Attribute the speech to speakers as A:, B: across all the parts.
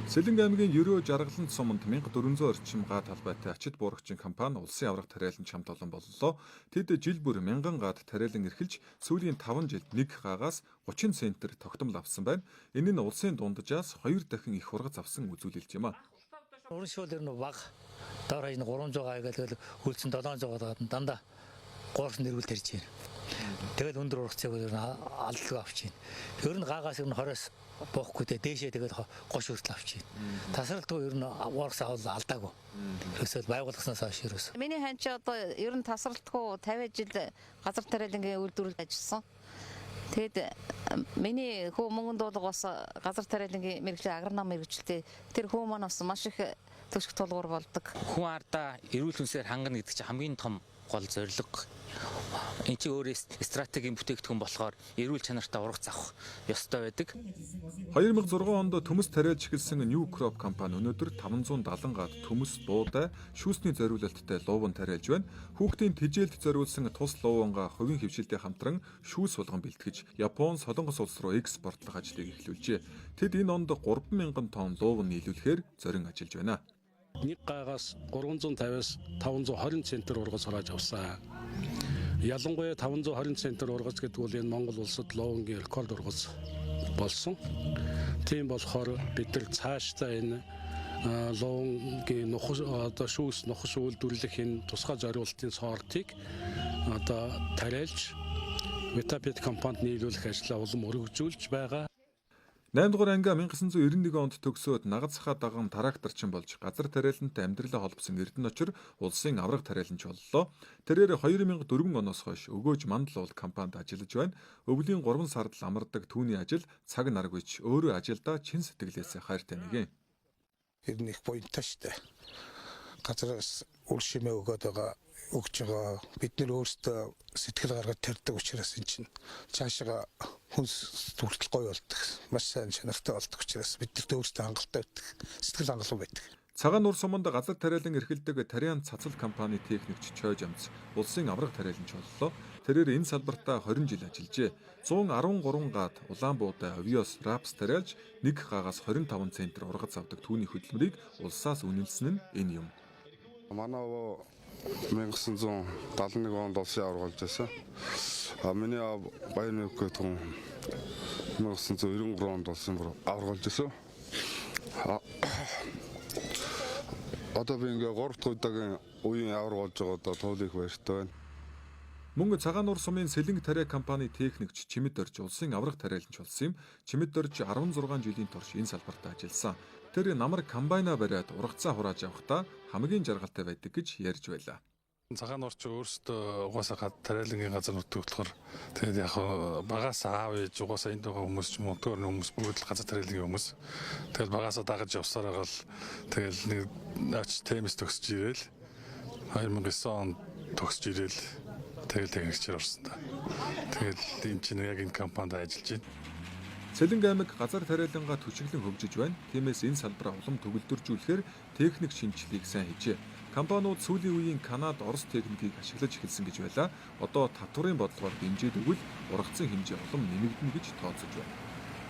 A: Сэлэнг аймгийн Ерөө Жаргалант суманд 1400 орчим гаа талбайтай ачид буурагчийн компани улсын аварга тариалан чамд олон боллоо. Тэд жил бүр 1000 гад тариалан эрхэлж сүүлийн 5 жилд нэг гаагаас 30 центр тогтмол авсан байна. Энэ нь улсын дунджаас 2 дахин их ургац авсан үзүүлэлт юм а.
B: Урамшуул ер нь бага. Доор хаяж 300 гаа гээл хөлцөн 700 гаа дандаа 3 нэрвэл тарьж байна. Тэгэл өндөр ургацыг ер нь алдлага авч байна. Ер нь гаагаас ер нь 20-оос буухгүй те дээшээ тэгэл гош хүртэл авч байна. Тасралтгүй ер нь уургас авал алдаагүй. Ерөөсөө байгуулгаснаас хойш ерөөсөө.
C: Миний хань чи одоо ер нь тасралтгүй 50 жил газар тариалангийн үйлдвэрлэлд ажилласан. Тэгэд миний хүү мөнгөн дуулга бас газар тариалангийн мэргэжлийн агроном мэргэжилтэй. Тэр хүү маань бас маш их төшөх тулгуур болдог.
D: Хүн ардаа эрүүл хүнсээр хангана гэдэг чинь хамгийн том гол зорилго. Энд чинь өөрөө стратегийн бүтээгдэхүүн болохоор эрүүл чанартай ургац авах ёстой байдаг.
A: 2006 онд төмөс тариалж эхэлсэн New Crop компани өнөөдөр 570 гад төмөс, дуудай, шүүсний зориулалттай лууван тариалж байна. Хүүхдийн тэжээлд зориулсан тус луувангаа хувийн хэвшилтэй хамтран шүүс болгон бэлтгэж Япон, Солонгос улс руу экспортлох ажлыг эхлүүлжээ. Тэд энэ онд 3000 тонн лууван нийлүүлэхээр зорин ажиллаж байна.
E: Нэг гаагаас 350-аас 520 центр ургац хурааж авсан. Ялангуяа 520 центр ургац гэдэг бол энэ Монгол улсад луувангийн рекорд ургац болсон. Тийм болохоор бид нар цаашдаа энэ луувангийн нухас одоо шүүс нухас үйлдвэрлэх энэ тусгай зориултын сортыг одоо тариалж Витапет компанид нийлүүлэх ажлаа улам өргөжүүлж байгаа.
A: 8 дугаар анги 1991 онд төгсөөд нагацхаа даган тракторчин болж газар тариалантай амьдралаа холбосон Эрдэнэ очир улсын аварга тариаланч боллоо. Тэрээр 2004 оноос хойш өгөөж мандал уул компанид ажиллаж байна. Өвлийн 3 сард л амардаг түүний ажил цаг наргүйч өөрөө ажилдаа чин сэтгэлээсээ хайртай нэгэн.
F: Ер нь их буянтай штэ. Газараас үр шимээ өгөөд байгаа өгч байгаа. Бид нэр өөрсдөө сэтгэл гаргаж тарьдаг учраас эн чинь цаашаа хүнс хүртэл гоё болдог. Маш сайн чанартай болдог учраас бид нарт өөрсдөө хангалттай байдаг. Сэтгэл хангалуун байдаг.
A: Цагаан нуур суманд газар тариалан эрхэлдэг Тариан цацал компани техникч Чойж Амц улсын аварга тариаланч боллоо. Тэрээр энэ салбартаа 20 жил ажиллажээ. 113 гад улаан буудай овиос рапс тариалж нэг гаагаас 25 центр ургац авдаг түүний хөдөлмөрийг улсаас үнэлсэн нь энэ юм.
G: Манай овоо 1971 онд улсын аварга болж байсан. А миний аав Баяр гэдэг хүн 1993 онд улсын аварга болж байсан. Одоо би ингээ 3 дахь удаагийн үеийн аварга болж байгаадаа туул их баяртай байна.
A: Мөн Цагаан нуур сумын Сэлэнг тариа компани техникч Чимэд Дорж улсын аварга тариаланч болсон юм. Чимэд Дорж 16 жилийн турш энэ салбарт ажилласан. Тэр намар комбайнаа бариад ургацаа хурааж авахдаа хамгийн жаргалтай байдаг гэж ярьж байлаа.
H: Цагаан нуур чи өөрсдөө угаасаа тариалангийн газар нутаг болохоор тэгээд яг багасаа аав ээж угаасаа энд байгаа хүмүүс ч юм уу нутгаар хүмүүс бүгд л газар тариалангийн хүмүүс. Тэгэл багасаа дагаж явсаар байгаа л тэгэл нэг ач темис төгсөж ирээл 2009 онд төгсөж ирээл тэгэл техникчээр орсон та. Тэгэл энэ чинь яг энэ компанид ажиллаж байна.
A: Сэлэнг аймаг газар тариалангаа түшиглэн хөгжиж байна. Тиймээс энэ салбараа улам төгөлдржүүлэхээр техник шинжилгээг сайн хийжээ. Компаниуд сүүлийн үеийн Канад, Орос техникийг ашиглаж эхэлсэн гэж байлаа. Одоо татварын бодлогоор дэмжиж өгвөл ургацын хэмжээ улам нэмэгдэнэ гэж тооцож байна.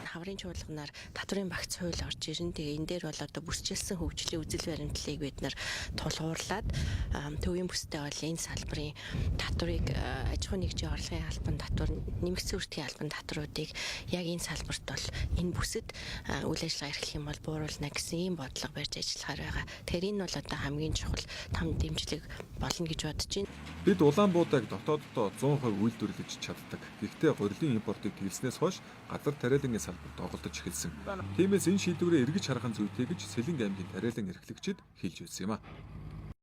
I: Хаврын чуулганаар татварын багц хууль орж ирнэ. Тэгээ энэ дээр бол одоо бүсчилсэн хөгжлийн үзэл баримтлалыг бид нар тулгуурлаад төвийн бүстэй бол энэ салбарын татварыг аж ахуйн нэгжийн орлогын албан татвар, нэмэгдсэн үртгийн албан татваруудыг яг энэ салбарт бол энэ бүсэд үйл ажиллагаа эрхлэх юм бол бууруулна гэсэн ийм бодлого барьж ажиллахаар байгаа. Тэгэхээр энэ бол одоо хамгийн чухал том дэмжлэг болно гэж бодож байна.
A: Бид улаан буудаг дотооддоо 100% үйлдвэрлэж чаддаг. Гэхдээ гурилын импортыг тэлснээс хойш газар тариалангийн салбарт оголдож эхэлсэн. Тиймээс энэ шийдвэрээ эргэж харах нь зүйтэй гэж Сэлэнг аймгийн тариалан эрхлэгчид хэлж байсан юм а.